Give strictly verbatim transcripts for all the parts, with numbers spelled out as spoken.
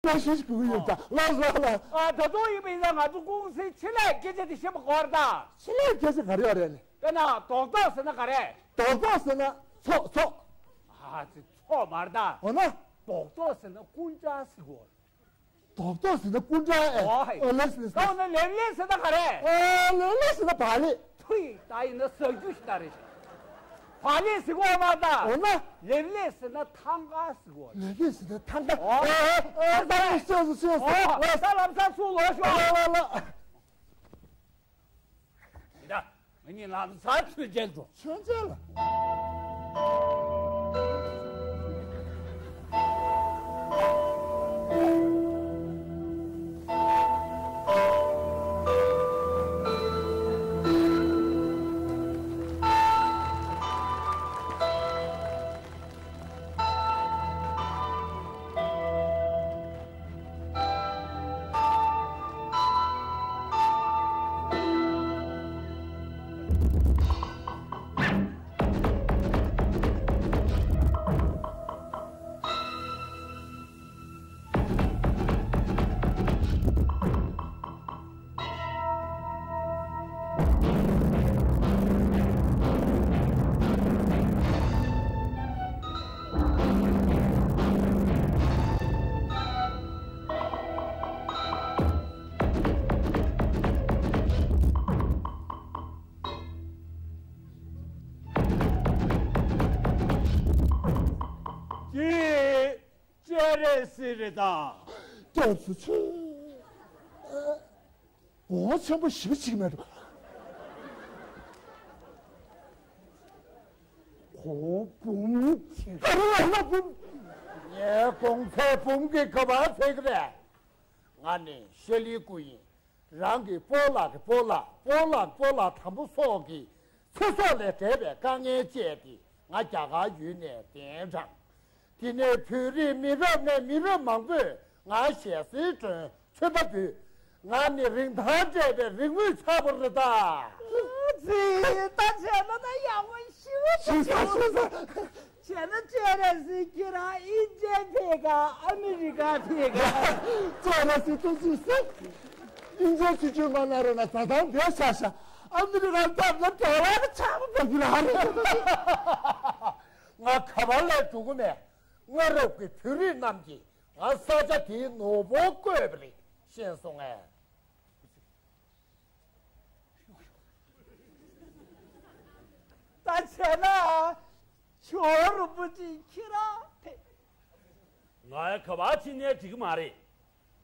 ལ་ཞེས་ཞིག་གུ་ཡོད་ད། ལ་ལ་ལ། ཨ་ད་དུང་ཡིན་པ་ཡིན་ན་ང་ཚོ་ཀུང་སིའི་ཆེད་ལས་སྐད་ཆ་དེ་ཤེས་པ་གོ་བར་ད། ཆེད་ལས་སྐད་ཆ་ག་རེ་ཡོད་རེད་ནི། དཔེར་ན་རྡོག་རྡོག་ཟེར་ན་ག་རེ། རྡོག་རྡོག་ཟེར་ན་ཚོགས་ཚོགས། ཨ་ཙི་ཚོགས་མ་རེད་ད། འོ་ན། རྡོག་རྡོག་ཟེར་ན་ཀུན་ཀྲང་ཟེར་གོ། རྡོག་རྡོག་ཟེར་ན་ཀུན་ཀྲང་ཨེ། ཨོ་ཧེ། ཨོ་ལེ་སི་ལེ་སི། ད་འོ་ན་ལེབ་ལེབ་ཟེར་ན་ག་རེ། ཨོ་ལེབ་ལེབ་ཟེར་ན་བག་ལེབ། ཐུ་ཡིག་ད་ཡིན་ན་ཟ་རྒྱུ་ཞིག་ད་རེད། བག་ལེབ་ཟེར་གོ་མ་ད། འོ་ན། ལེབ་ལེབ་ཟེར་ན་ཐང་ག་ཟེར་གོ། ལེབ་ལེབ་ཟེར་ན་ཐང་ག། ཨོ། ཨོ་ཨོ་ད་ལེབ་ཤེས་སོ་ཤེས་སོ། ཨོ་ད་ལམ་སང་ཚུར་ལོག་ཤོག་ལ་ལ་ལ། ཡིན་ད། ང་གཉིས་ལམ་སང་ཚུར་མཇལ་འགྲོ། མཚོན་ཆ་ལ། ཅི། ཅེ་རེ་སི་རེད་ད། སྐྱབས་སུ་མཆི། གོང་ཆེན་པོ་ཞིག་ཅིག་མེད་འགྲོ། གོང་བུམ་ཆེན། ངའི་གོང་ཚད་བུམ་གྱི་ག་པར་ཚད་ཀྱི་རེད། ང་ནི་ཤེ་ལི་སྐུ་ཡིན། རང་གི་སྤོ་ལགས་ཀྱི་སྤོ་ལགས་སྤོ་ལགས་སྤོ་ལགས་དམ་པོ་སོགས་ཀྱི་ཚེ་སྲོག་ལས་བྲལ་བའི་དཀའ་ངལ་སྤྱད་དེ་ང་རྒྱ་གར་ཡུལ་ནས་གདན་དྲངས། དེ་ནས་བོད་རིགས་མི་རབས་ནས་མི་རབས་མང་པོས་ང་ཞལ་གསེར་སྒྲོན་མཚོན་པ་འབུལ། ང་ནི་རིན་ཐང་བྲལ་བའི་རིག་དངོས་ཆགས་པ་རེད་ད། ཙི། ད་བྱས་ན་ད་ཡག་པོ་ཞེ་པོ་ཞེ་པོ། བྱས་ན་ཅེ་རེ་སི་ཁྱེད་རང་དབྱིན་ཇི་ཕེབས་ག་ཨ་མི་རི་ཀ་ཕེབས་ག་ཅེ་རེ་སི་ཏུ་ཙི་སི། དབྱིན་ཇི་ཆུ་ཆུ་མ་ན་རོ་ན་ད་དང་བེ་ཤ་ཤ། ཨ་མི་རི་ཀ་ལྟར་ན་དྲ་བ་ཆགས་པ་ཕེབས་གི་ར་རེད། ང་ག་པར་ལས་འགྲོ་གི་མེད། སྔ་རབས་ཀྱི་བོད་རིགས་རྣམས་ཀྱིས་ང་ས་ཆ་དེའི་ནོར་བུར་བཀོད་པ་རེད། ཤེས་སོང་ངས། ད་བྱས་ན་ཇོ་བོ་རིན་པོ་ཆེ་ཁྱེད་རང་ཕེབས། ང་ག་པར་ཕྱིན་ནའི་འགྲིག་གི་མ་རེད།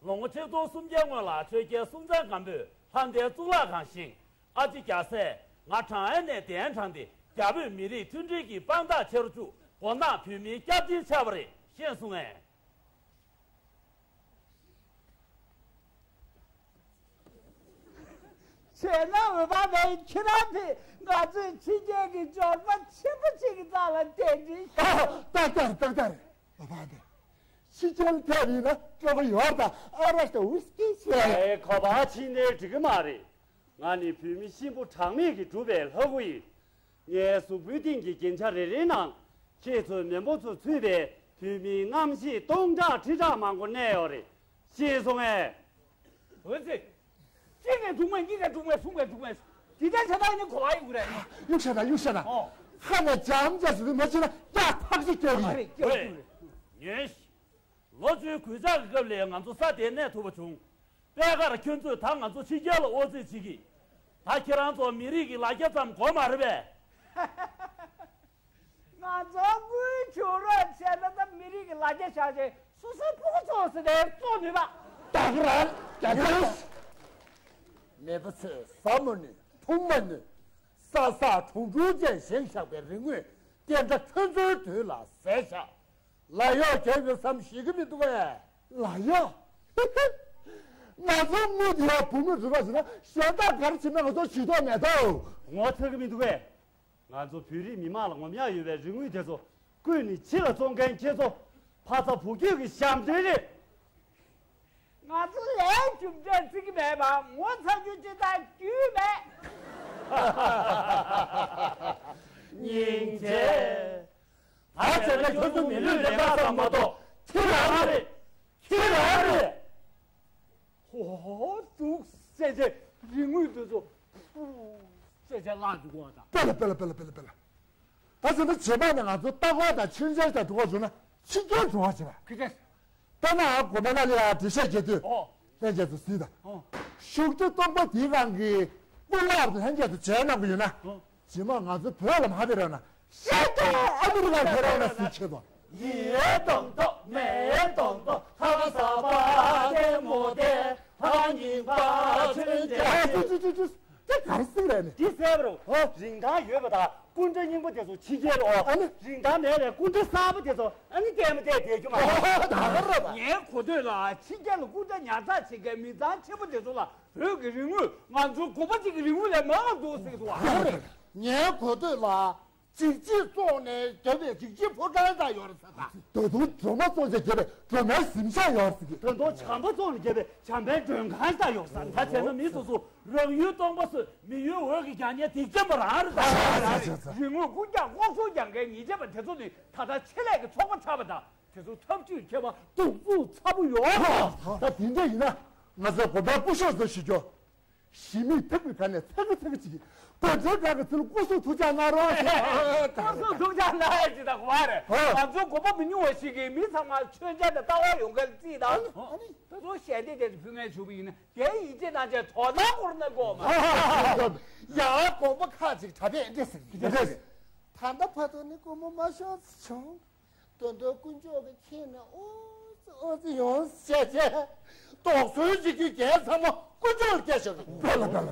ལོ་ངོ་ཆིག་སྟོང་སུམ་བརྒྱའི་སྔོན་ལ་ཆོས་རྒྱལ་སྲོང་བཙན་སྒམ་པོས་ལྷ་ལྡན་གཙུག་ལག་ཁང་བཞེངས། ཨ་ཅེ་རྒྱལ་སྲས་ང་ཁྲང་ཨན་ནས་གདན་དྲངས་ཏེ་རྒྱ་བོད་མི་རིགས་མཐུན་སྒྲིལ་གྱི་དཔང་རྟགས་ཆེ་རུ་བཅུག་མགོ་ནག་བོད་མིའི་སྐྱབས་རྗེ་ཆགས་པ་རེད། ཤེས་སོང་ངས། བྱས་ན་འོད་དཔག་མེད་ཁྱེད་རང་ཕེབས། ང་ཚོས་ཕྱི་རྒྱལ་གྱི་འབྱོར་པ་ཆེན་པོ་ཅིག་གི་རྩ་ལ་གདན་འདྲེན་ཞུ། ཏག་ཏག་ཏག་ཏག་རེད། འོད་དཔག་མེད། ཕྱི་རྒྱལ་ཕེབས་ཡིན་ན་སྤྲོ་པོ་ཡོད་ད། ཨ་ར་ཤ་ཝིས་ཀི་ཞེས། ཨེ་ཁ་པར་ཕྱིན་ནའི་འགྲིག་གི་མ་རེད། ང་ནི་བོད་མི་གཤིན་པོ་གྲངས་མེད་ཀྱིས་གྲུབ་པའི་ལྷ་སྐུ་ཡིན། ངའི་གཟུགས་པོའི་སྟེང་གི་རྒྱན་ཆ་རེ་རེའི་ནང་ཁྱེད་ཚོའི་མེས་པོ་ཚོས་ཚུད་པའི་བོད་མིའི་རྔམ་བརྗིད་སྟོང་ཕྲག་ཁྲི་ཕྲག་མང་པོ་གནས་ཡོད་རེད། ཤེས་སོང་ངས། འོད་ཟེར། གཅིག་ནས་འབྲུག་མ། གཉིས་ནས་འབྲུག་མ། གསུམ་ནས་འབྲུག་མ། འདི་ལྟར་བྱས་ན་ནི་གོ་བ་ཡོད་རེད། གཡུག་བྱས་ན་གཡུག་བྱས་ན། ཨོ། ཁ་ནས་འཇམ་འཇམ་ཞིག་མ་བྱས་ན་ཡག་ཐག་ཅིག་སྐྱེ་གི་ཡིན། རེད། སྐྱེ་གི་རེད། ཉོན་ཞིག་ལོ་བཅུའི་གུས་ཕྱག་གི་སྐབས་ལ་ང་ཚོ་ས་དེར་གནས་ཐུབ་པ་བྱུང་། པད་དཀར་ཁྱོད་ཚོས་ད་ང་ཚོ་ཕྱི་རྒྱལ་ལ་དབོར་རྩིས་བྱེད་ཀྱི། ད་ཁྱེད་རང་ཚོ་མི་རིགས་ཀྱི་ལ་རྒྱ་ཙམ་དགོས་མ་རེད་པས། ང་ཚོ་དངུལ་བྱུང་རོགས་བྱས་ན་ད་མི་རིགས་ཀྱི་ལ་རྒྱ་བཞག་བྱས་སོ་སོའི་ཕྲུ་གུ་ཚོ་ཟེར་ནས་བཙོང་ནུས་པ། ད་ག་རང་རྒྱ་ཆེན། མེས་པོ་ཚོས་ཟ་མ་ནུས། འཐུང་མ་ནུས། ས་ཟག་གྲོང་ཆུང་བཅས་བཞེངས་བཞག་པའི་རིག་དངོས་བསྟན་དགྲ་ཁྱོད་ཚོའི་དུས་ལ་ཟད་བཞག་ལ་གཡོག་རྒྱབ་ཡོད་བསམ་ཤེས་ཀྱི་མི་འདུག་གས། ལ་གཡོག་ང་ཚོ་དངུལ་དེ་ཡང་བུ་མོས་རུལ་བ་ཟེར་ན་གཞན་དག་ག་རེ་བྱེད་ན་ང་ཚོ་བྱེད་ཐུབ་མེད་དོ། ངོ་ཚ་གི་མི་འདུག་གས། ང་ཚོ་བོད་རིགས་མི་དམངས་ལ་ངོམ་ཡག་ཡོད་པའི་རིག་དངོས་དེ་ཚོ་བརྐུས་ནས་ཕྱི་ལ་བཙོང་མཁན་ཁྱེད་ཚོ་ཕ་ཚ་བུ་རྒྱུད་ཀྱི་ཞབས་འདྲེན་རེད། ང་ཚོ་ལས་རྒྱུ་འབྲས་བརྩི་གི་མེད་པ་ངོ་ཚ་རྒྱུ་ཅི་དང་རྒྱུས་མེད། སྙིང་རྗེ། ད་བྱས་ན་ཁྱོད་ཚོ་མི་ལུས་ལེན་ཁ་ཙམ་མ་གཏོགས་ཁྱེད་རང་རེད། ཁྱེད་རང་རེད། བྱས་བྱས་རིག་དངོས་དེ་ཚོ་ཕུ་བྱས་བྱས་བརླག་འགྲོ་གི་ཡོད་རེད་ད། དཔེ་ལ་དཔེ་ལ་དཔེ་ལ་དཔེ་ལ་དཔེ་ལ། ད་བྱས་ན་རྗེས་མ་ནས་ང་ཚོ་ལྟ་སྐོར་དང་མཆོད་མཇལ་དང་འགྲོ་བ་བྱུང་ན་ཕྱི་རྒྱལ་འགྲོ་བ་བྱེད་པ། ཁི་ཁི། ད་ནང་དགོན་པ་ནང་ལ་ཡང་འགྲེལ་བཤད་རྒྱག་དུས། ཨོ། ལྷན་རྒྱས་ཚོ་གཟིགས་དང་། ཨོ། བཞུགས་ཁྲི་སྟོང་པ་དེའི་སྒང་གི་སྐུ་ལྔ་པ་དང་ལྷན་རྒྱས་ཚོ་མཇལ་གནང་གི་ཡོད་ན། ཨོ། རྗེས་མ་ང་ཚོ་བོད་ལ་མ་ཕེབས་རོགས་གནང་། ཤེས་ཀྱང་ཨ་མི་རི་ཀར་ཕེབས་རོགས་གནང་ཟེར་ཁྱེད་ཚོ། ཡིན་དང་ཐོག་མེད་དང་ཐོག་ཧ་ས་པ་དེ་མོ་དེ་ཧ་ཉིན་པ་ཚུན་ཆད། ཨ་ཙི་ཙི་ཙི་ཙི། དེ་ག་རེ་ཟེར་རེད་ནི། འདི་ཟེར་བ་རེད། ཨོ། རིན་ཐང་ཡོད་པ་དང་སྐུ་འདྲ་རྙིང་པ་དེ་ཚོ་ཕྱི་རྒྱལ་ལ། ཨ་ནི། རིན་ཐང་མེད་པའི་སྐུ་འདྲ་གསར་པ་དེ་ཚོ་ཨ་ནི་ལྟད་མོ་བལྟས་བསྡད་རྒྱུ་མ་རེད། ད་ག་རེད་པ། ངའི་གོ་ཐོས་ལ་ཕྱི་རྒྱལ་ལ་སྐུ་འདྲ་ཉར་ཚགས་བྱེད་མཁན་མི་ཚང་ཆེན་པོ་དེ་ཚོ་ལ་བོད་ཀྱི་རིག་དངོས་ང་ཚོའི་དགོན་པ་གཅིག་གི་རིག་དངོས་ལས་མང་བ་འདུག་ཟེར་གྱི་འདུག་ཨ། ངའི་གོ་ཐོས་ལ། འཇིགས་བྱེད་བཙོངས་ནས་བརྒྱབ་པའི་འཇིགས་བྱེད་ཕོ་བྲང་ད་ཡོད་རེད་ཟེར་ད། ད་དུང་སྒྲོལ་མ་བཙོངས་ནས་བརྒྱབ་པའི་སྒྲོལ་མའི་གཟིམ་ཤག་ཡོད་རེད་ཟེར་གྱི། ད་དུང་བྱམས་པ་བཙོངས་ནས་བརྒྱབ་པའི་བྱམས་པའི་མགྲོན་ཁང་ད་ཡོད་ཟེར། ད་བྱས་ན་མི་སོ་སོ་རང་ཡུལ་སྟོང་པ་བཟོས། མི་ཡུལ་འོག་གི་རྒྱག་མཁན་སྡིག་ཅན་པ་རང་རེད་ད། རིག་དངོས་རྐུ་རྒྱག་ལྐོག་ཟ་རྒྱག་མཁན་ཉེས་ཅན་པ་དེ་ཚོ་ནི་ད་ལྟ་ཆེད་ལས་ཀྱི་ཚོགས་པ་ཆགས་པ་དང་། དེ་ཚོ་ཐབས་ཇུས་འཁྱེར་བ་གདུག་རྩུབ་ཚ་པོ་ཡོད། ད་དེ་འདྲ་ཡིན་ན་ང་ཚོའི་དགོན་པའི་སྐུ་ཞབས་ཚོ་ཞུ་རྒྱུ། གཞི་མེད་ཐབས་ཀྱི་ག་ནས་ཚ་གི་ཚ་གི་ཅིག་གི། དགོན་སྡེ་ཁག་གི་ཚུལ་སྐུ་གཟུགས་ཐུགས་ཅག་གནང་རོགས་ཞེས། སྐུ་གཟུགས་ཐུགས་ཅག་གནང་ཡ་ཅིག་དང་གོ་བ་རེད། ཨ། ང་ཚོ་དགོན་པ་མི་ཉུང་བ་ཞིག་གིས་མི་ཚང་མ་མཆོད་མཇལ་དང་ལྟ་བར་ཡོང་མཁན་རྩིས་དང་། ཨ་ནི། ད་དུང་ཞལ་འདེབས་དེ་ཕུལ་མཁན་བྱུང་བ་ཡིན་ན་དེ་ཡིད་ཆེས་གནང་བྱས་དོ་སྣང་སྐོར་ན་དགོས་མ་རེད། ཡང་དགོན་པ་ཁག་ཅིག་གྲྭ་པས་འདི་ཟེར་གི་རེད། ད་ལྟ་བར་དུ་ནི་སྒོར་མོ་མ་ཤོར་བྱུང་། དོན་དུ་དཀོན་མཆོག་གི་ཁྱེད་ནི་ཨོ་ཙི་ཨོ་ཙི་ཡོང་བྱས་བྱས། དོགས་ཟོན་བྱེད་རྒྱུའི་འགན་ཚང་མ་དཀོན་མཆོག་ལ་བསྐྱལ་ཤོག་རེད།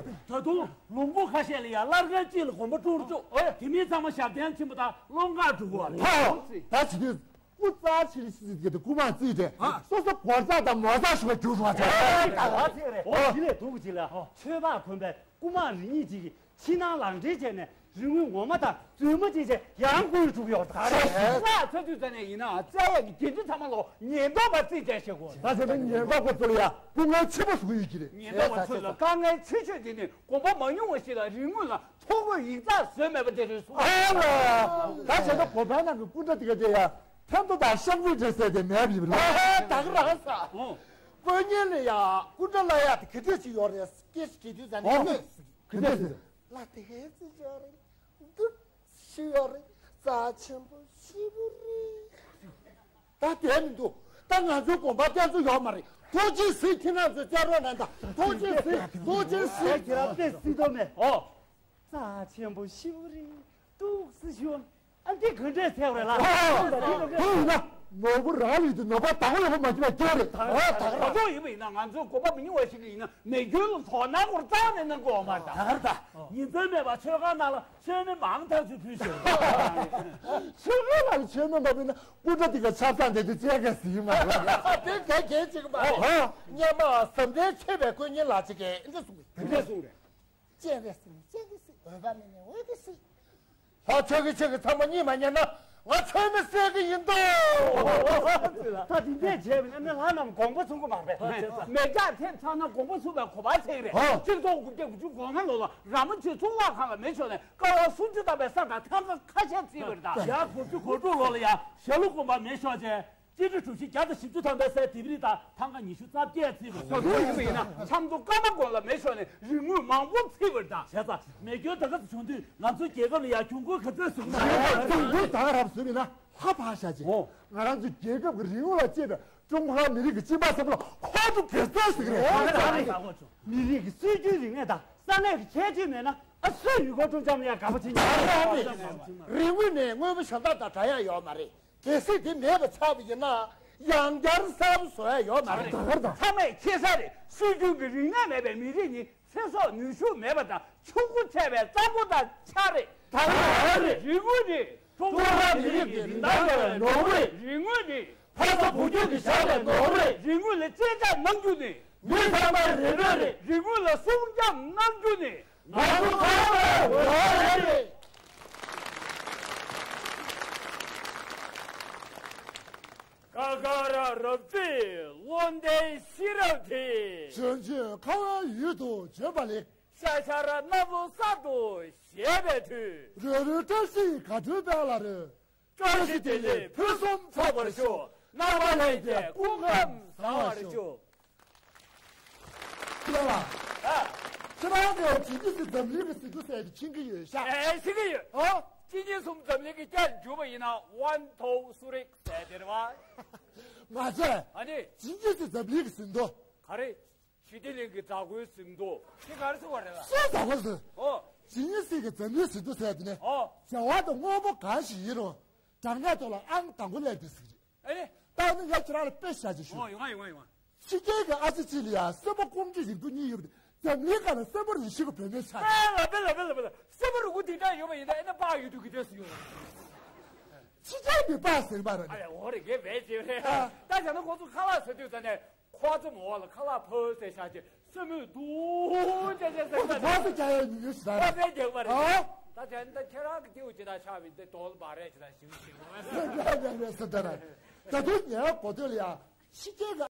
ད་དུང་ལུང་པ་ཁ་ཤས་ལ་ཡང་སླར་ཁང་གཅིག་ལ་དགོན་པ་དཀྲུག་རུ་བཅུག། ཨོ་ཡ། དེ་མིན་ཚང་མ་ཞབས་བརྟན་ཕྱིན་པ་དང་སློབ་འགག་འགྲོ་གི་རེད། ད་བྱེད་དུས་སྐུ་རྩ་ཆེ་རིགས་ཤིག་གི་སྐུ་མ་བརྩིས་ཏེ། ཨ། སོ་སོ་སྒོ་རྩ་དང་མོ་རྩ་ཞུ་བ་རྒྱུགས་རུ་བ་བྱས། ད་ག་ཚིག་རེད། ཨོ་ཡ། ཞི་ལས་དུ་གུ་ཅིག་ལ་ཆོས་འཕགས་དགོན་པའི་སྐུ་མ་རིགས་གཉིས་ཅིག་གིས། ཕྱི་ནང་ལག་འབྲེལ་བྱས་ནས་རིག་དངོས་ངོ་མ་དང་རྫུན་མ་བཅས་བྱས་ཡང་བསྐུལ་འགྲོ་གི་ཡོད་རེད། ད་རེད། ལྷག་ཚ་དུས་ཙ་ནས་ཡིན་ནའང་བཙལ་ཡག་གི་འགན་འཁྲི་ཚང་མ་ལོག་ཉེན་རྟོག་པ་རྩིས་བྱས་བྱེད་དགོས། ད་བྱས་ན་ཉེན་རྟོག་པ་ཚོ་ལ་ཡང་སྐུ་ངལ་ཆེན་པོ་བཟོ་གི་ཡོད་ཀྱི་རེད། ཉེན་རྟོག་པ་ཚོ་ལ་དཀའ་ངལ་ཆེ་ཤོས་དེ་ནི་དགོན་པ་མང་ཉུང་བ་ཞིག་ལ་རིག་དངོས་ལ་ཐོ་འགོད་ཡིག་ཚགས་བཟོས་མེད་པ་དེ་རེད་གསུངས། ཨ་ལ། ད་བྱས་ན་དགོན་པའི་ནང་གི་སྐུ་འདྲ་དེ་ག་དེ་ཡང་ཐན་ཏོ་དང་ཤང་བི་འདྲ་ཟེར་དེ་མེད་པ་ཡིན་པ་རེད། ད་ག་རང་ས། ཨོ། དཀོན་གཉེར་ལ་ཡང་སྐུ་འདྲ་གླ་ཡག་དེ་ག་འདྲ་ཞིག་ཡོད་རེད། སྐད་ཆ་དྲིས་དུས་ཙ་ནས། ཨོ། སྨོས་ཟིག་ག་འདྲ་ཟེར། ལ་དེ་ཧེ་ཙི་ཡོད་རེད། འདུག་ཤི་ཡོད་རེད། རྩ་ཆེན་པོ་ཤི་བོ་རེད། ད་དེ་མི་འདུག་ད་ང་ཚོའི་དགོན་པ་སྐྱབས་བཅོལ་ཡོད་མ་རེད། ཐུགས་རྗེ་གཟིགས། ཁྱེད་རང་ཚོ་བཅར་རོགས་གནང་དང་། ཐུགས་རྗེ་གཟིགས། ཐུགས་རྗེ་གཟིགས། ཁྱེད་རང་དཔེ་སྲིད་དོ་མེད། ཨོ། རྩ་ཆེན་པོ་ཤི་བོ་རེད། འདུག་སེ་ཤི་བ། ཨ་འདི་ག་འདྲས་ཟེར་བ་རེད་ལ། ཨོ། འདི་ག་འདྲས། དེ་ཡིན་ན་ནོར་བུ་རང་ལུས་དེ་ནོར་བ་དང་པོ་ཡོད་པ་མ་གྱུར་པ་སྐྱོ་རེད། ད་ད་ག་རང་ཚོ་ཡིན་པ་ཡིན་ན་ང་ཚོའི་དགོན་པ་མི་ཉུང་བ་ཞིག་གིས་ཡིན་ན་མེ་སྐྱོན་ལ་དོ་སྣང་སྐོར་རྩ་ནས་གནང་གི་ཡོད་མ་རེད། ད་ག་རེད་ད། ཉིན་མཚན་མེད་པར་མཆོད་ཁང་ནང་ལ་མཆོད་མེ་མང་ཐག་ཆོད་ཕུལ་ཞིང་། ཆོས་ཁང་ལ་མཆོད་མེ་མ་ཕུལ་ན་སྐུ་འདྲ་དེ་ག་ཆབ་གསང་དེ་དུས་བཙལ་མཁན་ཟིག་ཡིན་མ་རེད། དེ་གལ་གལ་ཆེ་གི་མ་རེད། ཨོ། སྔོན་མ་ཟབ་འབྲིང་ཆེ་བའི་དཀོན་གཉེར་ལགས་ཅིག་གིས་འདི་གསུངས་པས། དེ་འདྲ་གསུངས་རེད། སྤྱན་རས་གཟིགས་ནི་སྤྱན་གྱིས་གཟིགས། འོད་དཔག་མེད་ནི་འོད་ཀྱིས་གཟིགས། ལྷ་ཆོས་ཀྱི་ཆོས་ཀྱི་ཚང་མ་གཉིད་མ་ཉལ་ན་ང་མཆོད་མེ་བསད་ཀྱི་ཡིན་ཏོ། ད་དེ་འདྲས་བྱས་པ་ཡིན་ན་ལྷ་རྣམས་དགོངས་པ་ཚོམ་གྱི་མ་རེད། མེ་སྟག་ཐེབས་ཚར་ན་དགོངས་པ་ཚོམ་པའི་གོ་བ་ཚིག་རེད། ཨོ། གཅིག་སྟོང་དགུ་བརྒྱ་དགུ་བཅུ་གོ་ལྔ་ལོ་ལ་ར་མ་ཆོས་གཙུག་ལག་ཁང་ལ་མེ་ཤོར་ནས་ཀ་བ་སུམ་ཅུ་ཐམ་པའི་ས་དང་ཐང་ག་ཁ་ཤས་ཚིག་པ་རེད་ད། ཡར་དགུ་བཅུ་གོ་དྲུག་ལོ་ལ་ཡང་ཞྭ་ལུ་དགོན་པ་མེ་ཤོར་བྱས། སྤྱི་ཁྲེ་གྲུ་བཞི་བརྒྱ་དང་བཞི་བཅུ་ཐམ་པའི་སའི་ལྡེབས་རིས་དང་ཐང་ག་ཉི་ཤུ་རྩ་བརྒྱད་ཚིག་པ་རེད། ད་དུང་ཡིན་པ་ཡིན་ན་ཆབ་མདོ་ཀརྨ་དགོན་ལ་མེ་ཤོར་ནས་རིག་དངོས་མང་པོ་ཚིག་པ་རེད་ད། བྱས་ཙང་མེ་སྐྱོན་ད་ག་ཙམ་བྱུང་དུས་ང་ཚོའི་རྒྱལ་ཁབ་ལ་ཡང་གྱོང་གུན་ག་ཚོད་བཟོ་གི་མ་རེད། གྱོང་གུན་ད་ག་རང་བཟོས་པ་ཡིན་ན་ལྷ་ཕར་བཞག་ཅིག་ཨོ། ང་རང་ཚོའི་རྒྱལ་ཁབ་ཀྱི་རིག་དངོས་ལ་གཅེས་པའི་ཀྲུང་ཧྭ་མི་རིགས་ཀྱི་གཅེས་པ་ཟེར་བ་ལ་ཁོང་ཚོ་དགེ་རྩ་ཟེར་གི་རེད། ཨོ། ད་ག་རང་ཟེར་དགོས་བྱུང་། མི་རིགས་ཀྱི་སྲོལ་རྒྱུན་རིག་གནས་དང་ས་གནས་ཀྱི་ཁྱད་ཆོས་མེད་ན་ཨ་སུས་ཡུལ་སྐོར་སྤྲོ་འཆམ་ཡང་དགའ་པོ་བྱེད་ཉན་རེད། རིག་དངོས་ནི་དངོས་པོ་གཞན་དག་དང་འདྲ་ཡ་ཡོད་མ་རེད། གལ་སྲིད་དེ་མེད་པ་ཆགས་པ་ཡིན་ན་ཡང་བསྐྱར་གསར་བཟོ་ཡ་ཡོད་མ་རེད། ད་ག་རེད་ད། ཚང་མས་ཤེས་ས་རེད། སྲོལ་རྒྱུན་གྱི་རིག་གནས་མེད་པའི་མི་རིགས་ནི་ཚེ་སྲོག་ནུས་ཤུགས་མེད་པ་དང་ཕྲུ་གུ་འཚོ་བའི་གཙང་པོ་དང་ཆ་རེད། ད་ག་རེད། རིག་དངོས་ནི་ཀྲུང་ཧྭ་མི་རིགས་ཀྱི་རིན་ཐང་ལྡན་པའི་ནོར་བུ་རེད། རིག་དངོས་ནི་ཕ་ས་བུ་རྒྱུད་ཀྱི་བཞག་པའི་ནོར་བུ་རེད། རིག་དངོས་ལ་གཅེས་འཛིན་གནང་རྒྱུ་ནི་མི་ཚང་མའི་རེ་འདོད་རེད། རིག་དངོས་ལ་སྲུང་སྐྱོབ་གནང་རྒྱུ་ནི་ང་ཚོ་ཚང་མའི་འོས་རེད། ཀ་ཀ་ར་རབ་བརྩེགས་བློ་ལྡན་ཤེས་རབ་དེ། བྱོན་བྱོན་ཁ་བའི་ཡུལ་དུ་བྱོན་པ་ལེགས། ཤར་ཤར་གནམ་ལོ་གསར་དུ་བཞད་པའི་དུས། རོལ་རོལ་བཀྲ་ཤིས་དགའ་སྤྲོའི་དཔལ་ལ་རོལ། བཀྲ་ཤིས་བདེ་ལེགས་ཕུན་སུམ་ཚོགས་པར་ཤོག། རྣམ་པ་ལྷན་རྒྱས་སྐུ་ཁམས་བཟང་བར་ཤོག། ལགས། ཨ། ཁྱེད་རང་གིས་ཇི་སྙེད་སྲིད་འཛམ་གླིང་གི་ཟིན་ཐོ་ཟེར་དེ་ཕྱིན་གྱི་ཡོད་ཤག་ཨེ་ཤེས་ཀྱི་ཡོད། ཨོ། གཅིག་གཉིས་གསུམ་འཛམ་གླིང་གི་རྒྱ་འཇུག་པ་ཡིན་ན་ཝན་ཐོ་སུ་རིག་ཟེར་དེ་རེད་བ། མ་ཟད། ཨ་ནི། ཇི་སྙེད་སྲིད་འཛམ་གླིང་གི་ཟིན་ཐོ། ག་རེ། ཞི་བདེ་གླིང་གི་བདག་པོའི་ཟིན་ཐོ། དེ་ག་རེ་ཟེར་བ་རེད་ལ། སུས་བདག་པོ་ཟེར། ཨོ། ཇི་སྙེད་སྲིད་ཀྱི་འཛམ་གླིང་ཟིན་ཐོ་ཟེར་དེ་ནི། ཨོ། བྱ་བ་དང་དངོས་པོ་གང་ཞིག་ཡིན་རུང་། གྲངས་ཀའི་ཐོག་ལ་ཨང་དང་པོ་སླེབས་དེ་ཟིག་རེད། ཨེ་རེད། ད་ནི་ཡ་ཁྱེད་རང་ལ་དཔེ་བཞག་ཅིག་ཞུ། ཨོ་ཡོང་ང་ཡོང་ང་ཡོང་ང་། ཕྱི་རྒྱལ་གྱི་ཨ་ཙི་ཅིག་ལ་ཡ་གསོན་པོ་ཀོང་ཇོ་རིག་འཛིན་གཉིས་ཡོད་པ་དེ་འཛམ་གླིང་སྒང་ལ་གསོན་པོ་རིག་བཞི་གི་བུད་མེད་ཆགས། པེ་ལ་པེ་ལ་པེ་ལ་པེ་ལ། གསོན་པོ་རིག་པ་དེ་འདྲ་ཡོད་པ་ཡིན་ན་ཨེ་ན་པགས་ཡོད་དུས་ཀྱི་དུས་སུ་ཡོད། ཕྱི་རྒྱལ་མི་པགས་ཟེར་མ་རེད། ཨ་ལས་འོ་རེད་གས་བས་ཅེས་རེད། ཨ། ད་བྱས་ན་ཁོ་ཚོ་ཁ་ལག་ཟ་དུས་ཙ་ནས་ཁོ་ཚོ་མོ་བ་ལ་ཁ་ལག་ཕོ་ཟེར་བཞག་ཅེས་སེ་མོས་འདུག་ཅེས་ཅེས་ཟེར་ཁོ་ཚོ་ཁོ་ཚོ་རྒྱ་ཡའི་ཉུང་ཉུང་ཞིག་ད་ཁོ་རེད། ཚོའི་རྒྱག་པ་རེད། ཨ། ད་བྱས་ན་ད་ཁྱེད་རང་གི་ཐེའུ་ཇི་ད་ཆགས་པའི་འདི་དོལ་བ་རེད་ཅེས་ད་ཞིག་ཞིག་རེད་རེད་རེད་ཟེར་ད་ར། ད་དུང་ངའི་གོ་ཐོས་ལ་ཡ། ཕྱི་རྒྱལ་གྱི་